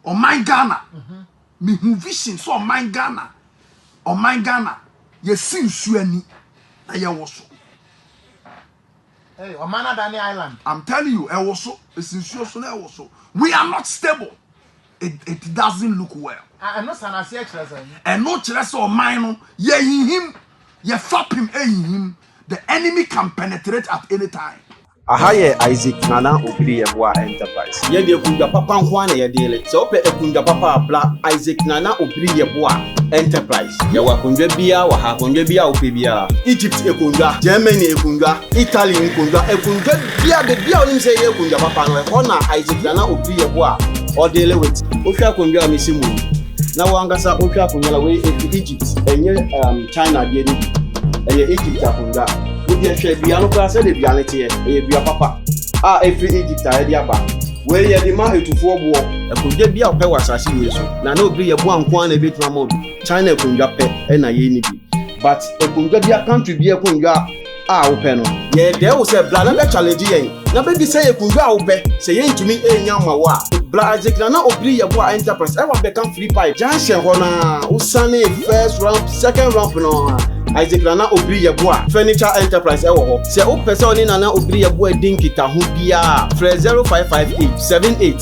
Ɔman Ghana, mehu vision sɛ ɔman Ghana, ɔman Ghana, yɛsi nsuo ani na yɛwɔ so. Hey, ɔman adane island. I'm telling you, ɛwɔ so, esi nsuo so na ɛwɔ so. We are not stable. It doesn't look well. Ah, ɛno sa n'aseɛ kyerɛ sɛn? Ɛno kyerɛ sɛ ɔman no yɛhinhim, yɛfa pem ɛhinhim. The enemy can penetrate at any time. Aha yɛ Isaac Nana Obiri Yeboah Enterprise. Yɛde akonnwa papa nko ara na yɛdeele. Sɛ wopɛ akonnwa papa a, bra Isaac Nana Obiri Yeboah Enterprise. Yɛwɔ akonnwa biara wɔ ha, akonnwa biara a wopɛ biara. Egypt akonnwa, Germany akonnwa, Italy nkonnwa, akonnwa biara, baabi a wonim sɛ ɛyɛ akonnwa papa no, ɛhɔ na Isaac Nana Obiri Yeboah ɔdeele with. Wohwɛ akonnwa a mesi mu yi, na wo ankasa wohwɛ akonnwa no, wei ɛfiri Egypt, ɛnyɛ um, China deɛ no bi. Ɛyɛ Egypt akonnwa. Wodeɛ hwɛ dua no koraa sɛdeɛ dua no teɛ, ɛyɛ dua papa a ɛfiri Egypt a yɛde aba. Wei yɛde ma atufoɔ boɔ. Akonnwa bi a wopɛ wɔ asase wei so, na na obiri yɛboa nko ara na ɛbɛtumi ama obi. China akonnwa pɛ na yɛnni bi. But akonnwa bi a country bi akonnwa a wopɛ no, yɛdɛɛ wo sɛ bra na bɛ challenge yɛn na bɛbisa yɛ akonnwa a wopɛ. Sɛ yɛntumi nnya mma wo a, bra Isaac Nana Obiri Yeboah Enterprise ɛwɔ abɛka Free Pipe junction hɔ no ara, wosane first ramp, second ramp no ara, Isaac Nana Obiri Yeboah Furniture Enterprise ɛwɔ hɔ. Sɛ wopɛ sɛ ɔne Nana Obiri Yeboah di nkitaho biara a, frɛ 0558 78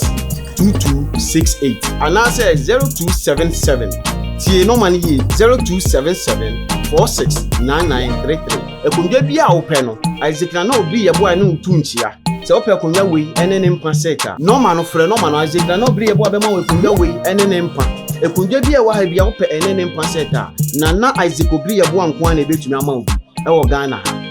2268 anaasɛ 0277, tie nɔma no yie, 0277 469933. Akonnwa biara a wopɛ no, Isaac Nana Obiri Yeboah ne wo tu nkyia. Sɛ wopɛ akonnwa wei ne ne mpa set a, nɔma no, frɛ nɔma no, Isaac Nana Obiri Yeboah bɛma wo akonnwa wei ne ne mpa. Akonnwa bi a ɛwɔ ha biara wopɛ ɛne ne mpa set a, Nana Isaac Obiri Yeboah nko ara na ebetumi ama wo bi wɔ Ghana ha.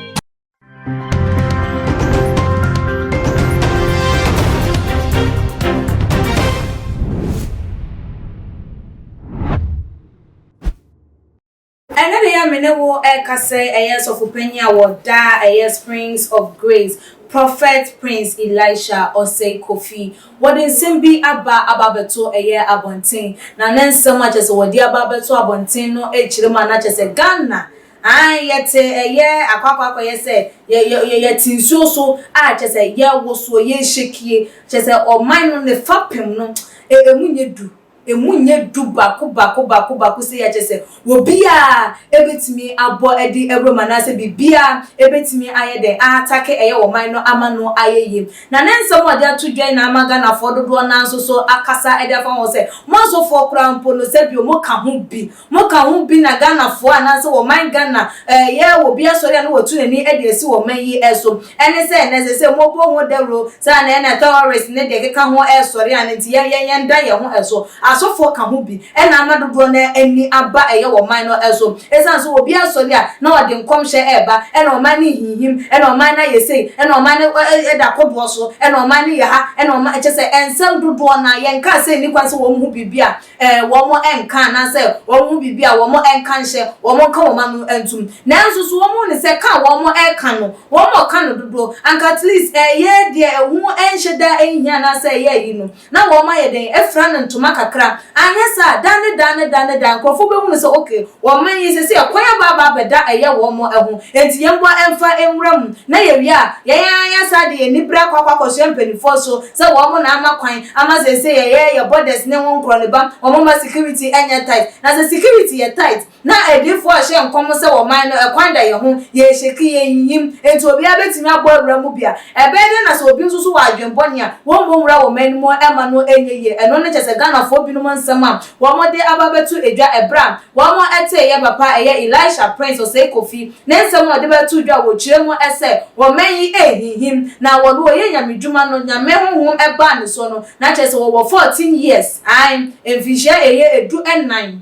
Ɛnnɛ de yɛ me ne wo rekasa yi ɛyɛ sɔfopanyin a wɔda ɛyɛ Springs of Grace, Prophet Prince Elisha Osei Kofi. Wɔde nsɛm bi aba aba abɛto ɛyɛ abɔnten. Na ne nsɛm a kyerɛ sɛ wɔde aba abɛto abɔnten no rekyerɛ mu a na kyerɛ sɛ Ghana ae yɛte ɛyɛ akɔ akɔ akɔyɛ sɛ yɛ yɛ yɛte nsuo so a kyerɛ sɛ yɛwosoɔ yɛrehyɛkie kyerɛ sɛ ɔman no ne fapem no ɛmu nyɛ du. Emu nyɛ du baako baako baako baako sei a kyerɛ sɛ obiara bɛtumi abɔ de awura mu anaasɛ biribiara bɛtumi ayɛ dɛn aatake ɛyɛ ɔman no ama no ayɛ yie. Na ne nsɛm a ɔde ato dwa yi na ama Ghanafoɔ dodoɔ no ara nso so akasa de afa ho sɛ mo asɔfoɔ koraa mpo no sɛbio moka ho bi Mo ka ho bi na Ghanafoɔ anaasɛ wɔman Ghana ɛyɛ obi asɔre a na watu n'ani de asi wɔman yi so. Ɛne sɛ ɛnɛ sɛsɛ mobɔ ho dawuro sɛ ana ɛna terrorist ne deɛ ɛkeka ho ɛresɔre a no nti yɛn yɛn yɛnda yɛn ho ɛso. Asɔfoɔ ka ho bi ɛna ama dodoɔ no ani aba ɛyɛ wɔman no so. Ɛsiane sɛ obi asɔre a na ɔde nkɔmhyɛ ɛreba ɛna ɔman no rehinhim ɛna ɔman no ayɛ sei ɛna ɔman no ɛda kodoɔ so ɛna ɔman no yɛ ha ɛna ɔman kyerɛ sɛ nsɛm dodoɔ no ara yɛnkaa sɛ ɛnni kwan sɛ wɔn ho biribi a wɔn nka anaasɛ wɔn ho biribi a wɔn nka nhyɛ, wɔn nka wɔn ano ntom. Nanso so wɔn hu no sɛ ka a wɔn reka no, wɔn reka no dodoɔ, anka at least ɛyɛ deɛ ɛho nhyɛ da nhia anaasɛ ɛyɛ ayi no, na wɔn ayɛ dɛn afira no ntoma kakra. Anyɛ saa a, da ne da ne da ne da, nkorɔfoɔ bɛhunu sɛ okay, wɔn man yi seesei ɛkwan aba aba abɛda ɛyɛ wɔn ho, enti yɛmmɔ mfa nwura mu, na yɛwie a, yɛn ara yɛasan de yɛn anibere akɔ akɔ akɔsoɛ mpanimfoɔ so sɛ wɔn na ama kwan ama seesei yɛyɛ yɛ borders ne ho nkorɔneba, wɔn mma security nyɛ tight. Na sɛ security yɛ tight na adiyifoɔ rehyɛ nkɔm sɛ wɔ man no ɛkwan da yɛn ho, yɛrehyeki, yɛrehinhim, enti obiara bɛtumi abɔ awura mu bi a, ɛbɛyɛ dɛn na sɛ obi nso so wɔ adwen bɔne a, wɔmmɔ nwura wɔ man no mu mma no nyɛ yie? Ɛno ne kyerɛ sɛ Ghanafoɔ binom nsɛm a wɔde aba abɛto dwa ɛberɛ a wɔtee yɛn papa a ɛyɛ Elisha Prince Osei Kofi ne nsɛm a ɔde bɛtoo dwa wɔ kyerɛ mu sɛ wɔman yi rehinhim na wɔn wɔyɛ Nyame dwuma no Nyame honhom baa ne soɔ no na kyerɛ sɛ wɔwɔ 14 years ae mfinhyia ɛyɛ ɛdu nnan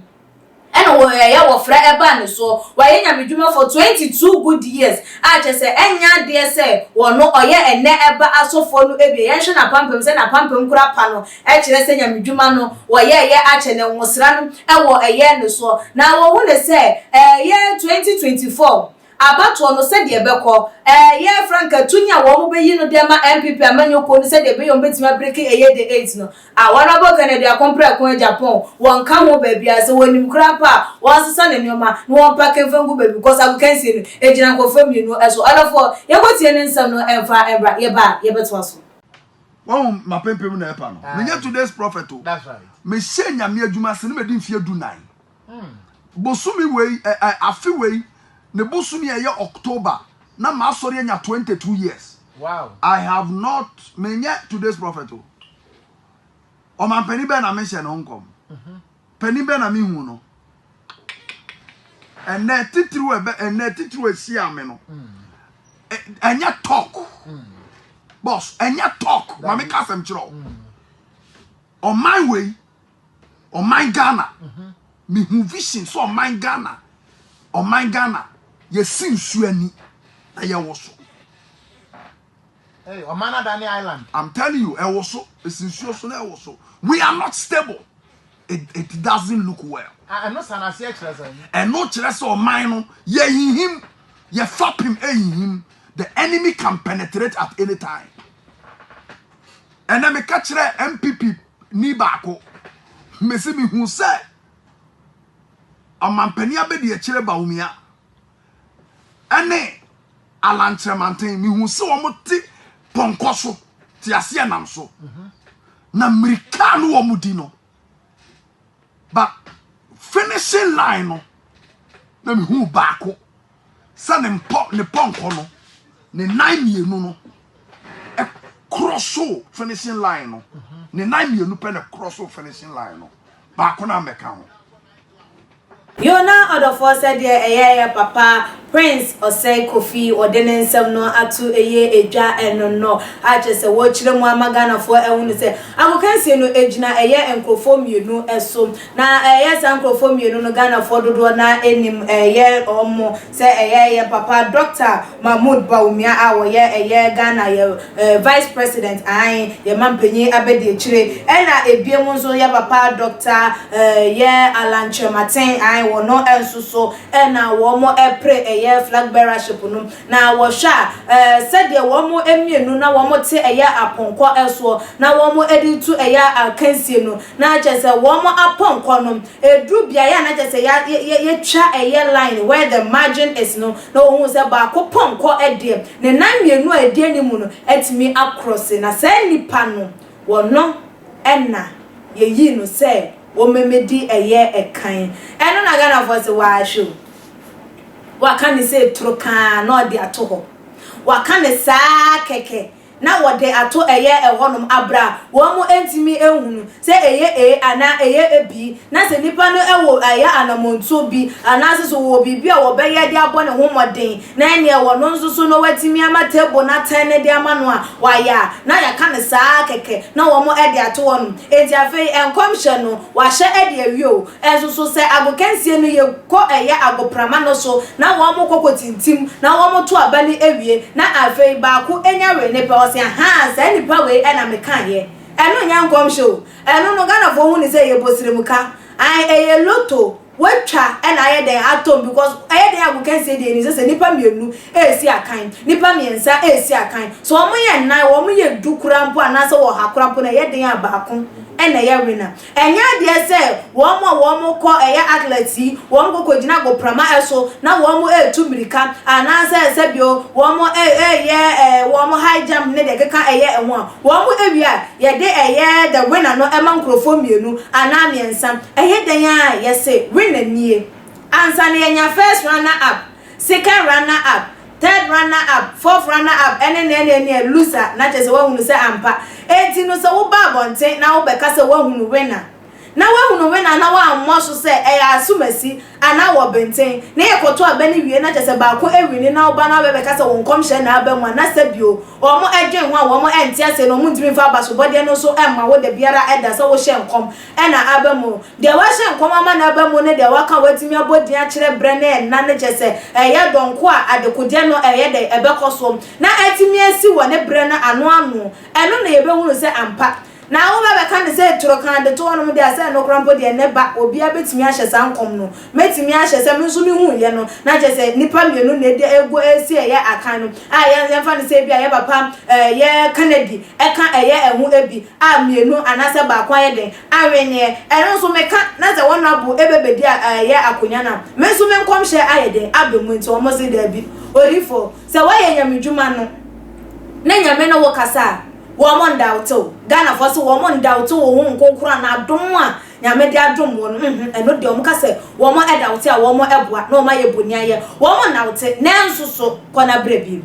ɛna wɔ ɛyɛ wɔfrɛ ɛbaa ne soɔ wayɛ Nyame dwuma for 22 good years a kyerɛ sɛ ɛnyɛ adeɛ sɛ wɔno ɔyɛ ɛnɛ ɛba asɔfoɔ no ebia yɛnhwɛ n'apampam sɛ n'apampam kora pa no Ɛkyerɛ sɛ nyamedwuma no wɔyɛeɛ akyɛ na nwosra no wɔ ɛyɛɛ no soɔ. Na wɔhu no sɛ ɛyɛ 2024 abatoɔ no sɛdeɛ ɛbɛkɔ, ɛyɛ frankatuni a wɔn bɛyi no de ama NPP amanyɔkuo no sɛdeɛ ɛbɛyɛ wɔn bɛtumi abreki ɛyɛ the eight no. A Honourable Kennedy Akompreko Agyapong wɔnka ho baabiara, sɛ wɔnim koraa mpo a wɔnsesa ne nneɛma na wɔmpake mfa ngu baabi because agokansie no ɛgyina nkurɔfoɔ mmienu so. Ɔdɔfoɔ yɛnkɔtie ne nsɛm no mfa mmra, yɛba a yɛbɛtoa so. Wahu mapempem na ɛpa no. Menyɛ today's prophet o. That's right. Mehyɛ Nyame adwuma ase na madi mfeɛ dunan. Bosome wei, ɛ, ɛ, afe wei, ne bosome a ɛyɛ October, na m'asɔre anya 22 years. Wow. I have not, menyɛ today's prophet o. Ɔmampanin bɛn na mehyɛ ne ho nkɔm? Panin bɛn na mehu no? Ɛnɛ titiriw ɛbɛ, ɛnɛ titiriw ehyia me no. Ɛnyɛ talk. Boss, ɛnyɛ talk. Ma me ka asɛm kyerɛ wo. Ɔman wei, ɔman Ghana, mehu vision sɛ ɔman Ghana, ɔman Ghana, yɛsi nsuo ani na yɛwɔ so. Hey, ɔman adane island. I'm telling you, ɛwɔ so, esi nsuo so na ɛwɔ so. We are not stable. It, it doesn't look well. Ah, ɛno sa n'aseɛ kyerɛ sɛn? Ɛno kyerɛ sɛ ɔman no yɛhinhim, yɛfapem ɛhinhim. The enemy can penetrate at any time. Ɛnɛ meka kyerɛ MPP ni baako, mesi mehu sɛ ɔmampanin abɛdi akyire Bawumia ɛne Alan Kyerɛmanten, mehu sɛ wɔn te pɔnkɔ so, te aseɛ nam so. Na mmirika no wɔn di no, but finishing line no, na mehu baako sɛ ne mpɔ ne pɔnkɔ no, ne nan mmienu no ɛkorɔ finishing line no, ne nan mmienu pɛ na ɛkorɔ finishing line no, baako na mmɛka ho. Yona ɔdɔfoɔ, sɛdeɛ ɛyɛ yɛ papa Prince Osei Kofi ɔde ne nsɛm no ato ɛyɛ edwa ɛno no a kyerɛ sɛ wɔrekyerɛ mu ama Ghanafoɔ ɛhunu sɛ agokansie no ɛgyina ɛyɛ nkurɔfoɔ mmienu ɛso. Na ɛyɛ saa nkurɔfoɔ mmienu no, Ghanafoɔ dodoɔ no ara nim ɛyɛ wɔn sɛ ɛyɛ yɛn papa Doctor Mahmood Bawumia a ɔyɛ ɛyɛ Ghana yɛ Vice President, aane, yɛn mampanyin abadiakyire, ɛna ebiem nso yɛ papa Doctor yɛ Alan Kyerematen, aane, wɔn nso so ɛna wɔn ɛpere ɛyɛ flag bearership no. Na wɔhwɛ a, sɛdeɛ wɔn mmienu na wɔn te ɛyɛ apɔnkɔ soɔ na wɔn de retu ɛyɛ akansie no, na kyerɛ sɛ wɔn apɔnkɔ no ɛduru beaeɛ a na kyerɛ sɛ ya yɛ yɛtwa ɛyɛ line where the margin is no, na wɔhuu sɛ baako pɔnkɔ deɛ ne nan mmienu a ɛdi anim no atumi akrɔse, na saa nipa no wɔno ɛna yɛyii no sɛ wɔmmɛdi ɛyɛ ɛkan. Ɛno na Ghanafoɔ sɛ wɔahwɛ o, waka ne sɛ toro kaa na ɔde ato hɔ, waka ne saa kɛkɛ na wɔde ato ɛyɛ ɛhɔnom abere a wɔn ntumi nhunu sɛ ɛyɛ A anaa ɛyɛ B. Na sɛ nipa no wɔ ɛyɛ anammɔntuo bi anaasɛ sɛ wɔwɔ biribi a wɔbɛyɛ de abɔ ne ho mmɔden na ɛneɛ wɔno nso so no watumi ama table no atɛn no de ama no a wayɛ a, na yɛaka no saa kɛkɛ na wɔn de ato hɔnom. Enti afei nkɔmhyɛ no wahyɛ de awie o. Nso so sɛ agokansie no yɛkɔ ɛyɛ agoprama no so na wɔn kɔ kɔtintim na wɔn to aba no awie na afei baako nya wei ne pɛ, ɔse ahaa, saa nipa wei na mekaeɛ. Ɛno nyɛ nkɔmhyɛ o. Ɛno no Ghanafoɔ hu no sɛ ɛyɛ bosiremka. Ae, ɛyɛ lotto watwa na ayɛ dɛn atɔm, because ɛyɛ dɛn agokansie deɛ yɛnim sɛ sɛ nipa mmienu ɛresi akan, nipa mmiɛnsa ɛresi akan, sɛ wɔn yɛ nnan, wɔn yɛ du koraa mpo anaasɛ ɔha koraa mpo no, ɛyɛ den a baako na ɛyɛ winner. Ɛnyɛ adeɛ sɛ wɔn a wɔkɔ ɛyɛ athletes yi, wɔn kɔ kɔgyina agoprama so na wɔn retu mmirika anaasɛ sɛbio wɔn reyɛ wɔn high jump ne deɛ ɛkeka ɛyɛ ɛho a, wɔn wie a yɛde ɛyɛ the winner no ma nkurɔfoɔ mmienu anaa mmiɛnsa. Ɛyɛ dɛn a yɛse winner nie ansa na yɛanya first runner up, second runner up, third runner up, fourth runner up ɛne nea ɛne ɛne loser, na kyerɛ sɛ woahunu sɛ ampa. Enti no sɛ woba abɔnten na wobɛka sɛ woahunu winner, na woahunu winner na woammɔ so sɛ ɛyɛ asomasi anaa wɔ benten, na yɛkɔto aba no wie na kyerɛ sɛ baako awini na woba na wobɛbɛka sɛ wo nkɔmhyɛ na aba mu a, na sɛ bio wɔn dwen ho a wɔn nte aseɛ na wɔn ntumi mfa abasobɔdeɛ no nso mma wo da biara da sɛ wohyɛ nkɔm na aba mu. Deɛ wahyɛ nkɔm ama no aba mu ne deɛ waka a watumi abɔ din akyerɛ berɛ ne nna no, kyerɛ sɛ ɛyɛ dɔnko a adekodeɛ no ɛyɛ dɛn ɛbɛkɔ so na atumi asi wɔ ne berɛ no ano ano. Ɛno na yɛbɛhunu sɛ ampa. Na wobɛbɛka no sɛ toro ka de to hɔnom deɛ a, sɛ ɛno koraa mpo deɛ ne ba, obiara bɛtumi ahyɛ saa nkɔm no. Mɛtumi ahyɛ sɛ me nso mehuiɛ no, na kyerɛ sɛ nnipa mmienu na ɛdi ɛgu ɛresi ɛyɛ akan no, a yɛn yɛmfa no sɛ ebia yɛ papa ɛyɛ Kennedy ɛka ɛyɛ ɛho bi a mmienu anaasɛ baako ayɛ dɛn Awenneɛ, ɛno nso meka na sɛ wɔn abo bɛbɛdi a ɛyɛ akonya no a, me nso me nkɔmhyɛ ayɛ dɛn aba mu? Nti wɔn se, Daabi, odiyifoɔ, sɛ woayɛ nyamedwuma no na Nyame ne wo kasa a, Wɔn ndawte wo. Ghanafoɔ se wɔn ndawte wo Honhom Kronkron anaa adom a Nyame de adom wo no, mhm, ɛno deɛ wɔn ka sɛ wɔn dawte a wɔn boa na wɔn ayɛ boniayɛ. Wɔn nnawte, nanso so kɔ na brɛ biom.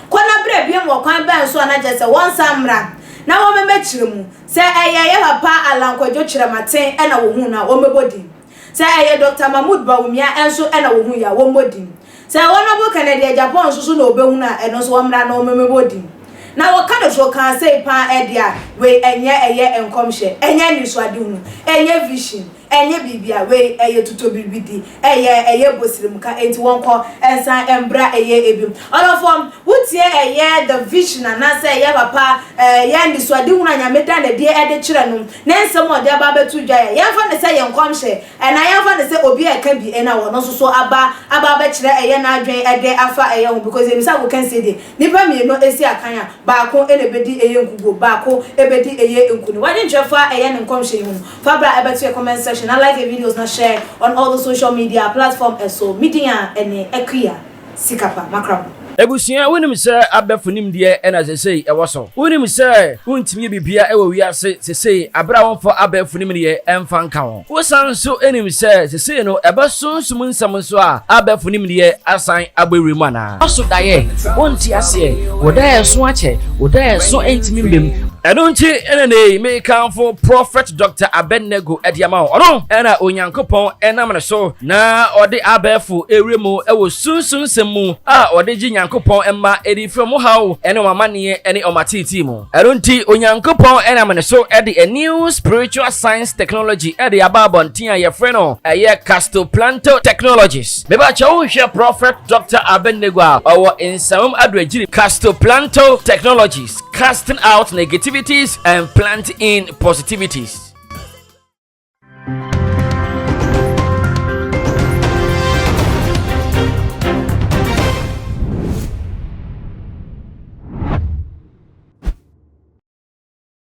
Kɔ na brɛ biom wɔ kwan bɛn so a na kyerɛ sɛ wɔnsan mmra na wɔmmɛkyerɛ mu. Sɛ ɛyɛ yɛ papa Allan Kwadwo Kyerematen na wɔhuu no a, wɔmmɛbɔ din. Sɛ ɛyɛ Dɔkta Mahmood Bawumia nso na wɔhui a, wɔmmɔ din. Sɛ Honourable Kennedy Agyapong nso so na ɔbɛhunu a, ɛno nso wɔmmra na wɔmmɛbɔ din. Na wɔka no so kaa sei paa ɛdeɛ a, wei ɛnyɛ ɛyɛ nkɔmhyɛ, ɛnyɛ anisoadehunu, ɛnyɛ vision, ɛnyɛ biribiara, wei ɛyɛ totɔbiribidi, ɛyɛ ɛyɛ bosirimka, enti wɔnkɔ nsan mbra ɛyɛ ebi. Ɔdɔfoɔ, wotie ɛyɛ the vision anaasɛ ɛyɛ papa ɛyɛ anisoadehunu a Nyame da no adi ɛde kyerɛ no, Ne nsɛm a ɔde aba abɛto dwa yɛ, yɛmfa no sɛ yɛ nkɔmhyɛ, anaa yɛmfa no sɛ obi a ɛka bi na ɔno nso so aba aba abɛkyerɛ ɛyɛ n'adwene de afa ɛyɛ ho, because yɛnim sɛ agokansie deɛ, nnipa mmienu si akan a, baako na ɛbɛdi ɛyɛ nkuguo, baako bɛdi ɛyɛ nkunim. W'adwenkyerɛ fa ɛyɛ ne nkɔmhyɛ yi ho no, fa bra ɛbɛto yɛ comment section na like yɛ videos na share on all the social media platform ɛso. Me din a ɛne Akua. Sika pa, makra mo. Abusua, wonim sɛ abɛfo nimdeɛ na sesei ɛwɔ so? Wonim sɛ wontumi yɛ biribiara wɔ wiase sesei bere a wɔmfa abɛɛfo nimdeɛ mfa nka ho? Wosan nso nim sɛ sesei no ɛba sunsum nsɛm nso a abɛɛfo nimdeɛ asan abɔ awura mu anaa? Woaso daeɛ, wonte aseɛ, wo daeɛ so akyɛ, wo daeɛ so ntumi mma mu. Ɛno nti na nnɛ yi mekamfo Prophet Doctor Abednego de ama wo. Ɔno na Onyankopɔn nam ne so na ɔde abɛɛfo rewura mu wɔ sunsum nsɛm mu a ɔde gye Nyankopɔn mma de firi wɔn haw ne wɔn amanneɛ ne wɔn ateetee mu. Ɛno nti, Onyankopɔn nam ne so de a new spiritual science technology de aba abɔnten a yɛfrɛ no ɛyɛ Castoplanto Technologies. Mebakyɛ wohwɛ Prophet Dr. Abednego a ɔwɔ Nsamam Adoagyiri Castoplanto Technologies, casting out negativities and plant in positivities.